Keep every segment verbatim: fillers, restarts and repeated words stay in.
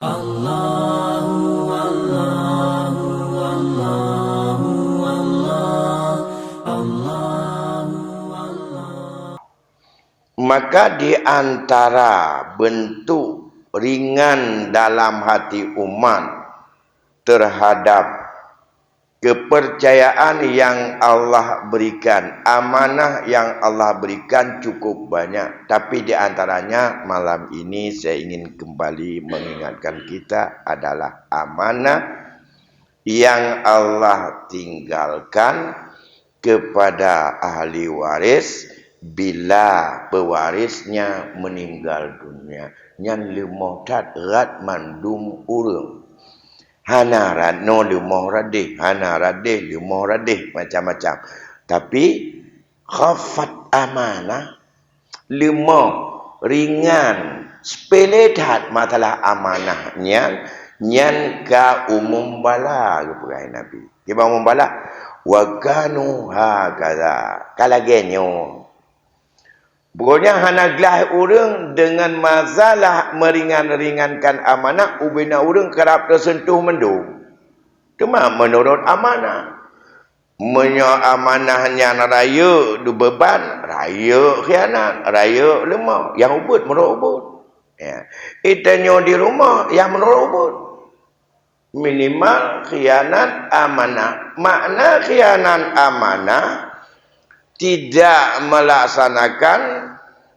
Allahu, Allahu, Allahu, Allah, Allahu, Allah. Maka di antara bentuk ringan dalam hati umat terhadap kepercayaan yang Allah berikan, amanah yang Allah berikan cukup banyak. Tapi di antaranya malam ini saya ingin kembali mengingatkan kita adalah amanah yang Allah tinggalkan kepada ahli waris bila pewarisnya meninggal dunia. Nyan leumoh that rot mandum ureuëng. Hana rot nyoe leumoh rot deh, hana rot deh leumoh rot deh, macam-macam. Tapi khaffat amanah, leumoh, ringan, sepele that masalah amanah nyan, nyan ka umum bala geupeugah Nabi. Kiban umum bala, "Wa kanu hakadha." Ka lagée nyoe. Pokoknya hana glah ureuëng deungon masalah meringan-ringankan amanah, ubena ureuëng karab teuseuntuh mandum. Teuma meunurot amanah. Meunyoe amanah nyan rayeuk dibeuban, rayeuk khianat, rayeuk leumoh, nyang ubit meurok ubit. Ya. Itanyoe di rumoh nyang meurok ubit. Minimal khianat amanah. Makna khianat amanah, tidak melaksanakan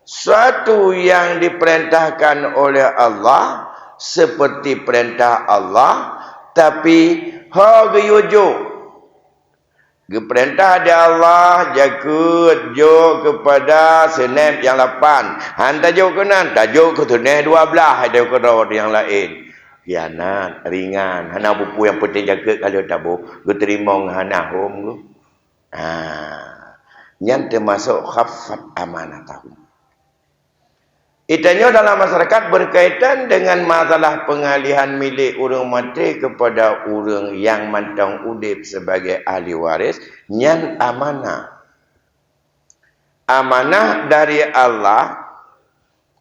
suatu yang diperintahkan oleh Allah seperti perintah Allah, tapi ho geuyue jok. Geupeurintah di Allah, "Jakeuet jok keupada seunét nyang lapan." Han tajok keunan, tajok keu seunét dua blaih, tajok keudroe nyang laén. Khianat, ringan, hana peue-peue, nyang peunteng jakeuet ka lheueh taboh, geuteurimong hana hom geuh. Ha, nyan teumasok khaffat amanatahum. Itanyoe dalam masyarakat berkaitan dengan masalah pengalihan milék ureuëng maté kepada ureuëng nyang mantong udeb sebagai ahli waris, nyan amanah. Amanah dari Allah,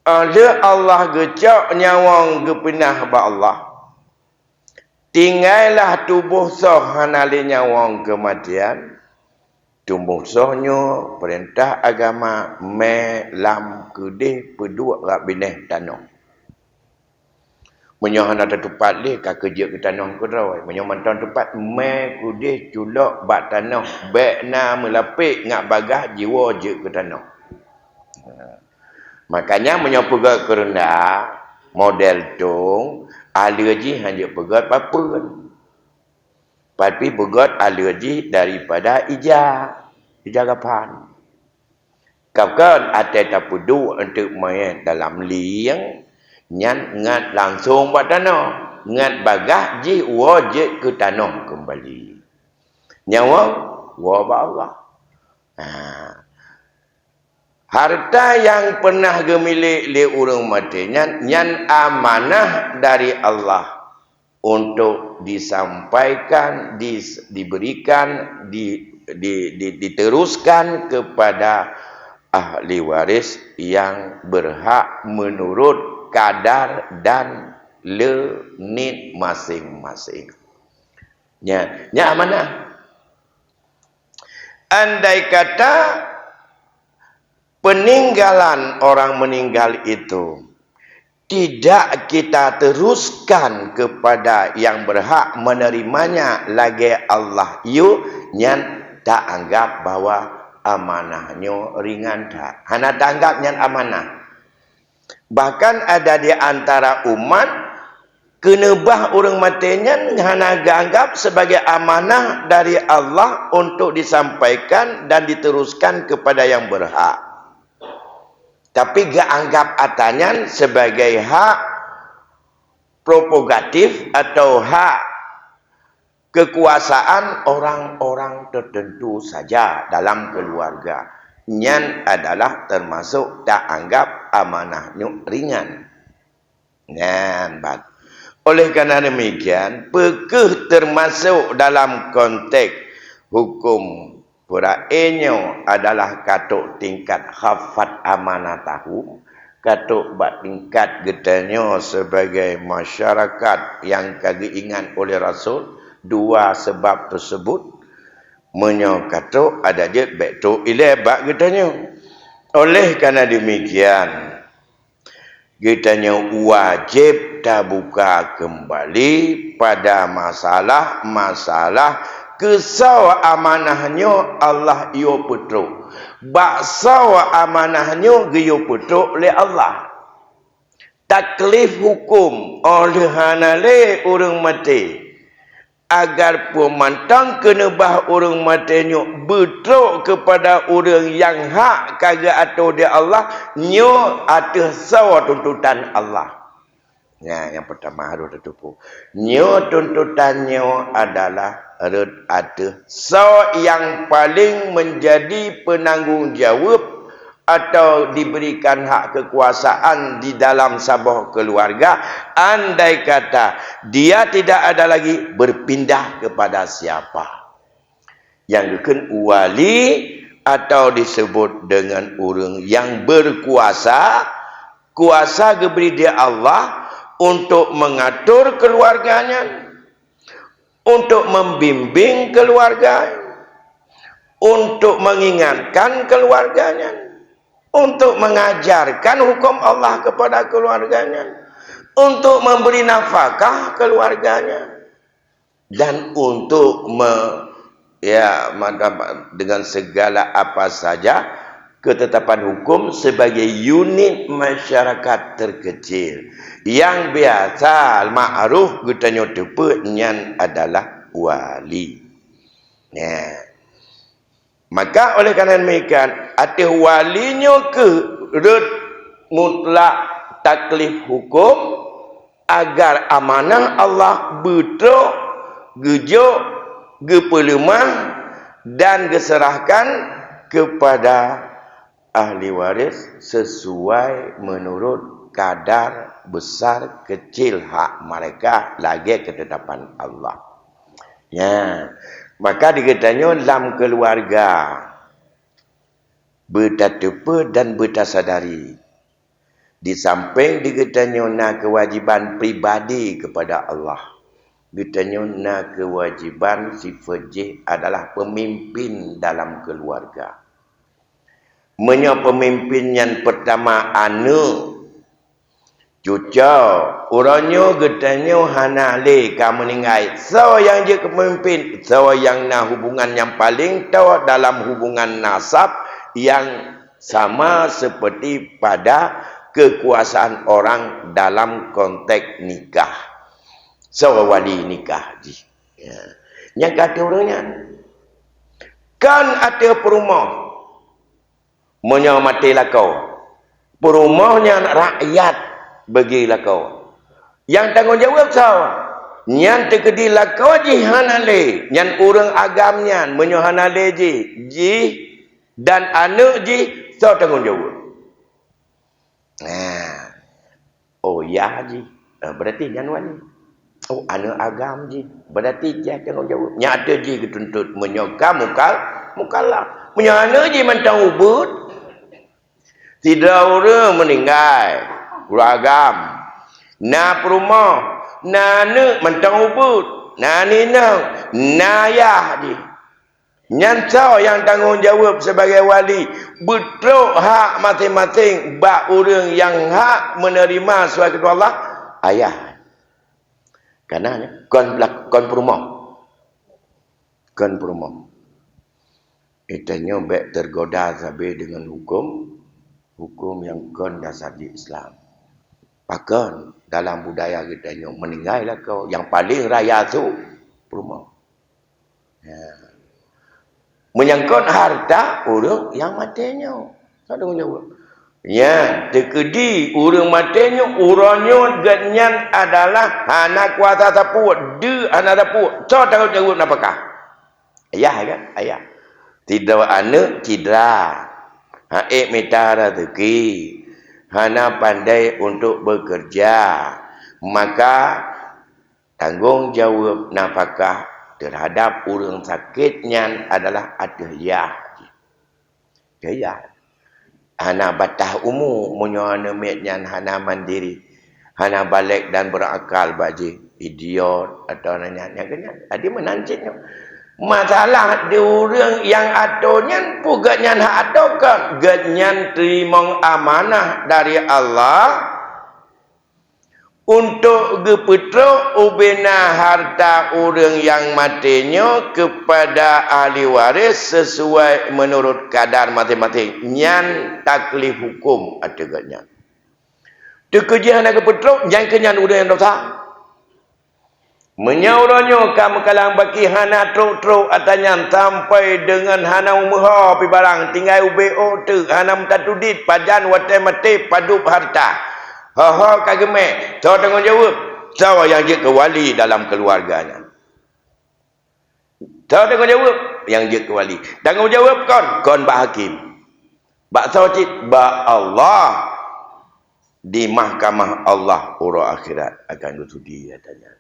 óh lheueh Allah geucok nyawöng geupeunah bak Allah. Tinggailah tuboh soh hana lé nyawöng keumatian. Tuboh soh nyoe peurintah agama mé lam keudeh peuduek rab binéh tanoh. Meunyoe hana tatupat lé, ka keuh jeuet keu tanoh keudroe. Meunyoe mantong tupat, mé keudeh culok bak tanoh, bék na meulapék ngat bagaih jiwoe jeuet keu tanoh. Makanya meunyoe peugöt keureunda model tong, aleue jih hanjeuet peugöt papeuen. Tapi peugöt aleue jih daripada ija, ija gapan. Kakon até tapeuduek eunteuk manyét dalam lieng, nyan ngat langsong bak tanoh, ngat bagaih jih woe jeuet keu tanoh keumbali. Nyawöng woe bak Allah. Ha. Harta nyang peunah geumilék lé ureuëng maté nyan, nyan amanah dari Allah untuk disampaikan, dis-, diberikan, di, di, di, diteruskan kepada ahli waris yang berhak menurut kadar dan le niet masing-masing. Nya, nya amanah. Andai kata peninggalan orang meninggal itu tidak kita teruskan kepada yang berhak menerimanya lagée Allah yue, nyan taanggap bahwa amanah nyoe ringan that. Hana taanggap nyan amanah. Bahkan ada di antara umat, keuneubah ureuëng maté nyan hana geuanggab sebagai amanah dari Allah untuk disampaikan dan diteruskan kepada yang berhak. Tapi geuanggab atra nyan sebagai hak prerogatif atau hak kekuasaan orang-orang tertentu saja dalam keluarga. Nyan adalah termasuk taanggap amanah nyoe ringan. Nyan ban. Oleh karena demikian, peu kheueh termasuk dalam konteks hukum peurae nyoe adalah ka trok tingkat khaffat amanatahum, tatrok bak tingkat geutanyoe sebagai masyarakat nyang ka geuingat oleh Rasul dua sabab teusebut, meunyoe ka trok adak jeuet bék trok ilée bak geutanyoe. Oleh karena demikian, geutanyoe wajéb tabuka keumbali pada masalah-masalah keusoe amanah nyoe Allah yue peutrok, bak soe amanah nyoe geuyue peutrok lé Allah. Taklif huköm óh lheueh hana lé ureuëng maté, agar peue mantong keuneubah ureuëng maté nyoe beutrok keupada ureuëng nyang hak ka geuatoe di Allah, nyoe ateueh soe tuntutan Allah. Nyan nyang peurtama harôh tateupeue. Nyoe tuntutan nyoe adalah rot ateueh soe nyang paleng meunjadi peunanggong jaweueb atau diberikan hak kekuasaan di dalam saboh keuluwarga, andai kata dia tidak ada lagi berpindah kepada siapa. Nyang geukheun wali atau disebut dengan ureuëng nyang berkuasa, kuasa geubri di Allah untuk mengatur keuluwarga nyan, untuk membimbing keuluwarga, untuk mengingatkan keuluwarga nyan, untuk mengajarkan huköm Allah kepada keuluwarga nyan, untuk memberi nafakah keuluwarga nyan, dan untuk me-, ya, mantap, dengan segala apa saja ketetapan hukum sebagai unit masyarakat terkecil. Nyang biasa ma'ruf geutanyoe teupeue nyan adalah wali. Nah, maka oleh karena demikian, ateueh wali nyoe kheueh rot mutlak taklif hukum agar amanah Allah beutrok, geujok, geupeuleumah, dan geuseurahkan keupada ahli waréh sesuai meunurot kadar besar kecil hak mereka lagée ketetapan Allah. Nya, maka di geutanyoe lam keuluwarga beutateupeue dan beutasadari, di sampéng di geutanyoe na keuwajéban pribadi keupada Allah, geutanyoe na keuwajéban sifeuet jih adalah peumimpén dalam keuluwarga. Meunyoe peumimpén nyan peurtama aneuëk, cucoe, uroe nyoe geutanyoe hana lé ka meuninggai, soe nyang jeuet keu peumimpén? Soe nyang na hubungan nyang paleng toe dalam hubungan nasab nyang sama seperti pada kekuasaan orang dalam konteks nikah. Soe wali nikah jih? Ya. Nyang ka ateueh ureuëng nyan. Kon ateueh peurumoh. Meunyoe maté lakoe, peurumoh nyan rakyat bagi lakoe. Nyang tanggong jaweueb soe? Nyan teukeudi lakoe jih hana lé, nyan ureuëng agam nyan, meunyoe hana lé jih, jih dan aneuëk jih, soe tanggong jaweueb? Nah, oh, yah jih, eh, berarti nyan wali. Oh, aneuëk agam jih, berarti jih tanggong jaweueb. Nyan ateueh jih geutuntot meunyoe ka mukal-, mukallaf. Meunyoe aneuëk jih mantong ubeut, sidroe ureuëng meuninggai, ureuëng agam, na peurumoh, na aneuëk mantong ubeut, na inong, na yah jih. Nyan soe nyang tanggong jaweueb sibagai wali? Beutrok hak maséng-maséng bak ureuëng nyang hak meuneurima suai keutuha Allah, ayah. Kana nyan kon lak-, kon peurumoh. Kon peurumoh. Geutanyoe bék teugoda sabe deungon huköm, huköm nyang kon dasar di Islam. Pakon dalam budaya geutanyoe meuninggai lakoe, nyang paleng raya su peurumoh. Ya. Meunyangkot hareuta ureuëng nyang maté nyoe. Ka deungoe jaweueb. Ya, teukeudi ureuëng maté nyoe, uroe nyoe geuhnyan adalah hana kuasa sapeue, deuek hana sapeue. Soe tanggong jaweueb nafakah? Ayah kan? Ayah. Sidroe aneuëk cidra. Hana ék mita raseuki. Hana pandai untuk bekerja. Maka tanggong jaweueb nafakah teuhadab ureuëng sakét nyan adalah ateueh yah jih. Ateueh yah. Hana batah umu, meunyoe aneuk miet nyan hana mandiri, hana balek dan berakal bak jih, idiot atau nyan, nyan, nyan. Jadi meunan cit nyoe. Masalah di ureuëng nyang atô nyan, peue geuhnyan hak atô kon? Geuhnyan teurimong amanah dari Allah untuk geupeutrok ubena harta ureuëng nyang maté nyoe keupada ahli waréh sesuai meunurot kadar maséng-maséng. Nyan taklif huköm ateueh geuhnyan. Teukeujeuh hana geupeutrok, nyan keuh nyan ureuëng nyang dosa. Meunyoe uroe nyoe ka meukalang baki hana trok-trok ata nyan sampai deungon hana umeuho pi barang, tinggai ubé ôk teuk, hana meutatudiet, pajan watée maté padub harta. Ho-ho ka geumé, soe tanggong jaweueb? Soe nyang jeuet keu wali dalam keuluwarga nyan? Soe tanggong jaweueb? Nyang jeuet keu wali. Tanggong jaweueb kon, kon bak hakém. Bak soe cit? Bak Allah. Di mahkamah Allah uroe akhirat akan geutudi ata nyan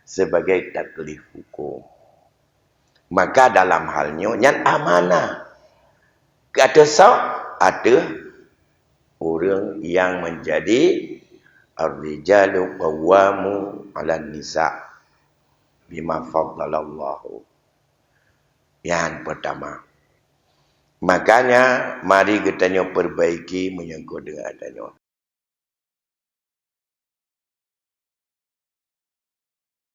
sebagai taklif huköm. Maka dalam hal nyoe nyan amanah. Keu ateueh soe? Ateueh ureuëng nyang menjadi ar-rijalu qawwamu 'alan nisa bima faddalallahu. Nyan pertama. Makanya mari geutanyoe perbaiki menyangkut dengan ata nyoe.